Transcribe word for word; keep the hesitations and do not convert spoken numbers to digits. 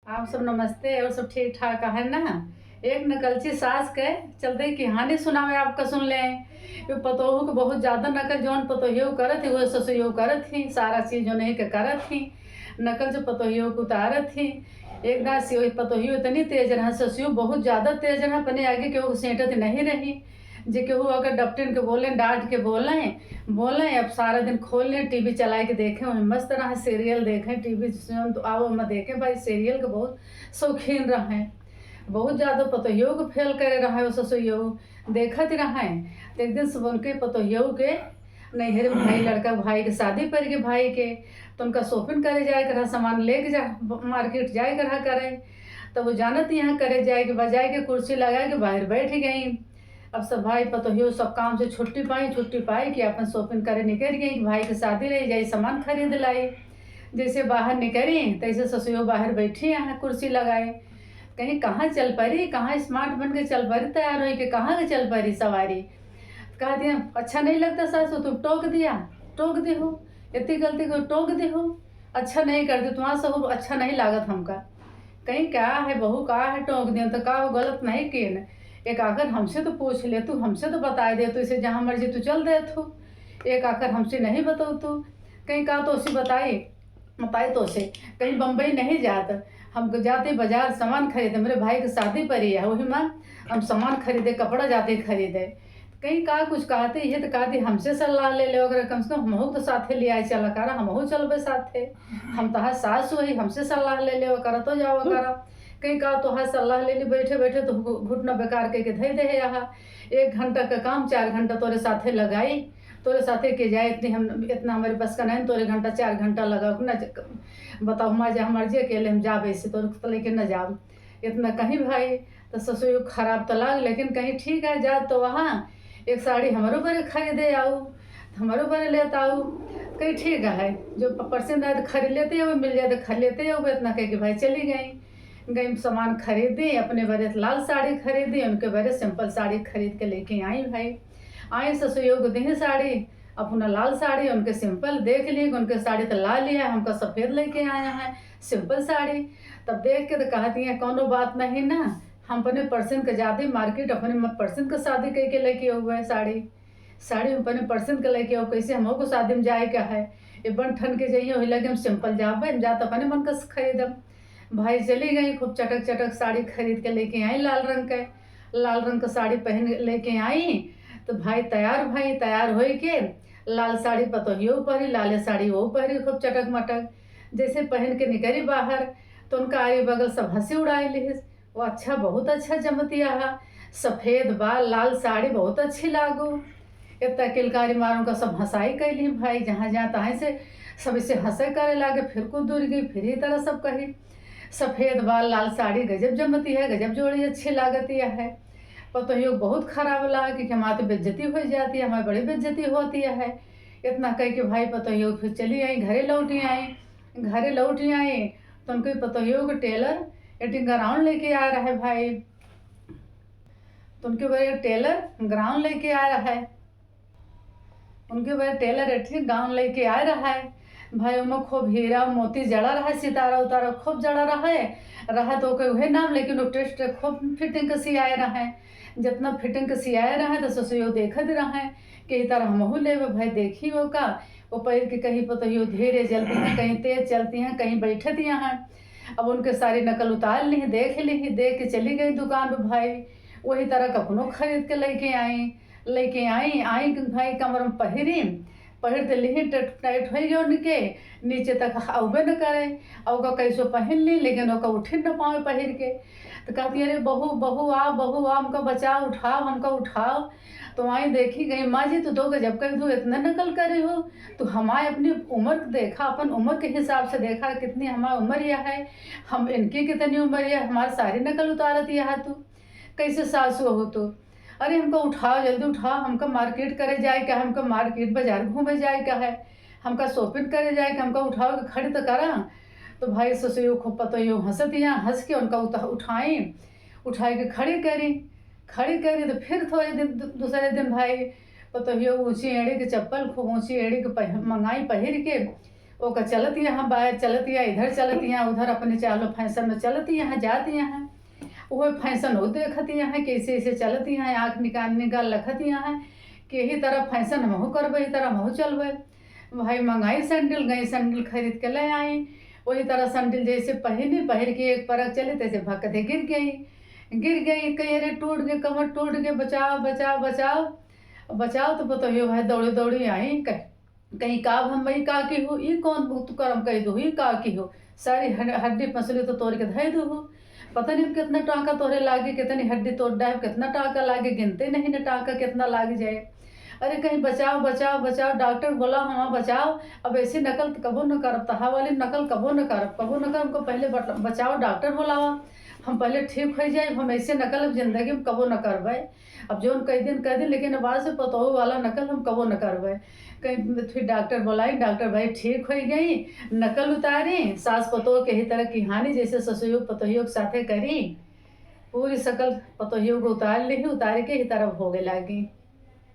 आप सब नमस्ते, और सब ठीक ठाक है ना? एक नकलची सास के चलते कहानी सुनावे, आपका सुन ले। ये पतोहू के बहुत ज्यादा नकल, जौन पतोहियो करत ही, वो ससुरियो करत ही, सारा चीज जौन है के करत ही, नकल जो पतोहियो के उतारत ही। एक दास यो पतोहियो इतनी तेज रहा, ससुरियो बहुत ज्यादा तेज रहा, अपने आगे केहू सेंटत नहीं रही। जे केहू अगर डपटिन के बोले, डांट के बोले, बोले, अब सारा दिन खोल ले, टीवी चलाए के देखे, वही मस्त रहा, सीरियल देखे, टीवी सुन तो आओ, हम देखे भाई, सीरियल के बहुत शौकीन रहे, बहुत ज्यादा पतोहियो के फेल करे रहे, वो ससुरियो देखत रहे। तो एक दिन सब उनके पतोहियो के नैहर में भाई, लड़का भाई के शादी पड़ गई भाई के, तो उनका शॉपिंग करे जाए के रहा, सामान लेके जा, मार्केट जाए के रहा करे। तब वो जानत यहाँ करे जाए के बजाय के कुर्सी लगाए के बाहर बैठ गई। अब सब भाई पतोहियो सब काम से छुट्टी पाई, छुट्टी पाई कि अपन शॉपिंग करे निकल गई, भाई के शादी रही जाई, सामान खरीद लाई। जैसे बाहर निकली तैसे ससुरियो बाहर बैठी यहाँ कुर्सी लगाए। कहीं कहाँ चल पड़ी, कहाँ स्मार्ट बन के चल पड़ी, तैयार होई के कहाँ के चल पड़ी सवारी। कह दिया, "अच्छा नहीं लगता सासू, तुम टोक दिया, टोक दे हो, इतनी गलती को टोक दे हो, अच्छा नहीं करती, तुम्हारा सहू अच्छा नहीं लागत हमका।" कहीं का है बहू, का है टोक दिया, तो का हो, गलत नहीं किए न। एक आखिर हमसे तो पूछ ले तू, हमसे तो बताए दे तू, इसे जहाँ मर्जी तू चल दे तू, एक आखिर हमसे नहीं बताऊ तू। कहीं का तो उसे बताई, बताई तो से, कहीं बम्बई नहीं जात, हम जाते बाजार सामान खरीदे, मेरे भाई के शादी पड़ी है, वही में हम सामान खरीदे, कपड़ा जाते खरीदे। कहीं का कुछ कहते, ये तो कहते, "हमसे सलाह ले ले, अगर कम से कम हमहू तो साथे ले आए चला करा, हमहू चलबे साथे, हम तहार सास वही, हमसे सलाह ले ले, करा तो जावा करा।" कहीं का तोहार सलाह ले ली, बैठे बैठे तो घु-, घुटना बेकार के, के धई दे है यहाँ, एक घंटा का काम चार घंटा तोरे साथे लगाई, तोरे साथे के जाए, इतनी हम, इतना हमारे बस का नहीं, तोरे घंटा चार घंटा लगा ना ज-, बताओ, हमार जे, हमार जे अकेले हम जाबे से तोरे लेके न जाब। इतना कहीं भाई, तो ससुर खराब तो लाग, लेकिन कहीं ठीक है, जा तो वहाँ एक साड़ी हमरो बरे खरीदे आऊ, हमरो बरे लेत आऊ। कहीं ठीक है, जो प-, पसंद आए तो खरीद लेते हो, मिल जाए तो खरीद लेते हो, इतना कह के भाई चली गई। गई सामान खरीदी, अपने बरे लाल साड़ी खरीदी, उनके बरे सिंपल साड़ी खरीद के लेके आई भाई। आई ससुरियो को दी साड़ी, अपना लाल साड़ी, उनके सिंपल देख ली, उनके साड़ी तो लाल ही है, हमका सफेद लेके आया है, सिंपल साड़ी। तब देख के तो कहती है, "कौनो बात नहीं ना, हम अपने पसंद के जाती मार्केट, अपने म-, पसंद के शादी कह के लेके हुए साड़ी, साड़ी हम अपने पसंद के लेके आओ, कैसे हमहू को शादी में जाए का है, ये बन ठन के जाइए, वही लगे हम सिंपल जाबे, हम जात अपने मन का खरीदम।" भाई चली गई, खूब चटक चटक साड़ी खरीद के लेके आई लाल रंग के, लाल रंग का साड़ी पहन लेके आई। तो भाई तैयार, भाई तैयार होई के लाल साड़ी पतोहियो पहरी, लाले साड़ी वो पहरी, खूब चटक मटक। जैसे पहन के निकली बाहर, तो उनका आरी बगल सब हंसी उड़ाए लिहिस, "वो अच्छा, बहुत अच्छा जमतिया हा, सफेद बाल, लाल साड़ी, बहुत अच्छी लागू।" इतना किलकारी मार उनका सब हंसाई कैली भाई, जहाँ जहाँ तहाँ से सब इसे हंसे करे लागे। फिर कुछ दूर गई, फिर ही तरह सब कही, "सफेद बाल, लाल साड़ी, गजब जमती है, गजब जोड़ी अच्छी लागती है।" पतोहियो बहुत खराब लगा कि हमारे तो बेइज्जती हो जाती है, हमारी बड़ी बेइज्जती होती है। इतना कह के भाई पतोहियो फिर चली आई, घरे लौटी आई। घरे लौटी आई तो उनके पतोहियो के टेलर एक ठे गाउन लेके आ रहा है भाई। तो उनके बरे टेलर गाउन लेके आ रहा है, उनके बरे टेलर एक ठे गाउन लेके आ रहा है भाई। ओमे खूब हीरा मोती जड़ा रहा है, सितारा उतारा खूब जड़ा रहा है, रहा तो ओके उहे नाम, लेकिन वो टेस्ट खूब फिटिंग के सियाए रहा है। जितना फिटिंग के सियाए रहा है तो ससुरियो देखत रहा है कि "ई तरह हमहू लेबे भाई, देखी ओका।" वो पहिर के कहीं पतोहियो धीरे चलती हैं, कहीं तेज चलती हैं, कहीं बैठत यहाँ। अब उनके सारी नकल उतार ली, देख ली, देख के चली गई दुकान पे भाई। वही तरह कपनो खरीद के लेके आई, लेके आई, आई भाई कमर में पहिरी, पहिर तो ली, ट-, टाइट हो गया उनके, नीचे तक अउबे न करे। और ओका कैसो पहन ली, लेकिन ओका उठे न पावे पहिर के। तो कहती, "अरे बहू, बहू आ, बहू आ, हमका बचाओ, उठाओ, हमका उठाओ।" तो आई देखी गई, "माँ जी, तू तो गजब कर दू, इतना नकल करे हो, तू हमारे अपनी उम्र देखा, अपन उम्र के हिसाब से देखा, कितनी हमारी उम्र यह है, हम इनकी कितनी उम्र है, हमारी सारी नकल उतारत यह तू, कैसे सासू हो तू?" "अरे हमका उठाओ, जल्दी उठाओ, हमका मार्केट करे जाए का है, हमका मार्केट बाजार घूमे जाए का है, हमका शॉपिंग करे जाए का, हमका उठाओ के खड़ी तो करा।" तो भाई ससुरियो खूब पतोहियो हंसत यहाँ, हंस के उनका उठा-, उठाई, उठाई के खड़ी करी, खड़ी करी तो फिर थोड़े दिन, दू-, दूसरे दिन भाई पतोहियो ऊंची एड़ी के चप्पल, खूब ऊंची एड़ी के पह-, मंगाई पहिर के, ओका चलत यहाँ बाहर, चलत यहाँ इधर, चलत यहाँ उधर, अपने चालो फैशन में चलत यहाँ जात यहाँ। वो फैशन वो देखत यहाँ, कैसे ऐसे चलत यहाँ, आँख निकाल निकाल लखत यहाँ कि यही तरह फैशन हमहू करबे, यही तरह हमहू चलबे। भाई मंगाई सैंडल, गई सैंडल खरीद के ले आई। वही तरह सैंडल जैसे पहिनी, पहिर के एक परक चली, तैसे भक दे गिर गई। गिर गई, कही, "अरे टूट गए, कमर टूट गए, बचाओ, बचाओ, बचाओ।" बचाओ तो पतोहियो भाई दौड़ी दौड़ी आई, कह-, कहीं, "का भम्मई का की हो, ई कौन बहुत करम कह दो, ई का की हो, सारी हड-, हड्डी पसली तो तोड़ के धई दो हो। पता नहीं कितना टाका तोहरे लागे, कितनी हड्डी तोड़ डाहे, कितना टाका लागे, गिनते नहीं न टाका कितना लाग जाए।" अरे कहीं, "बचाओ, बचाओ, बचाओ, डॉक्टर बोला, हाँ बचाओ, अब ऐसी नकल तो कबो न करब, तहा वाली नकल कबो न करब, कबो न करब, हमको पहले बट-, बचाओ, डॉक्टर बोलावा।" हम पहले ठीक होइ जाए, हम ऐसे नकल अब जिंदगी में कबो न करबे। अब जौन कह दिन कह दिन, लेकिन अब आज से पतोहू वाला नकल हम कबो न करबे। कहीं फिर डॉक्टर बोलाई, डॉक्टर भाई ठीक होइ गई, नकल उतारी, सास पतोह के ही तरह की हानि जैसे ससुर पतोहियों के साथे करी, पूरी शकल पतोहियों को उतार ली, उतार के ही तरह भोगे लागी।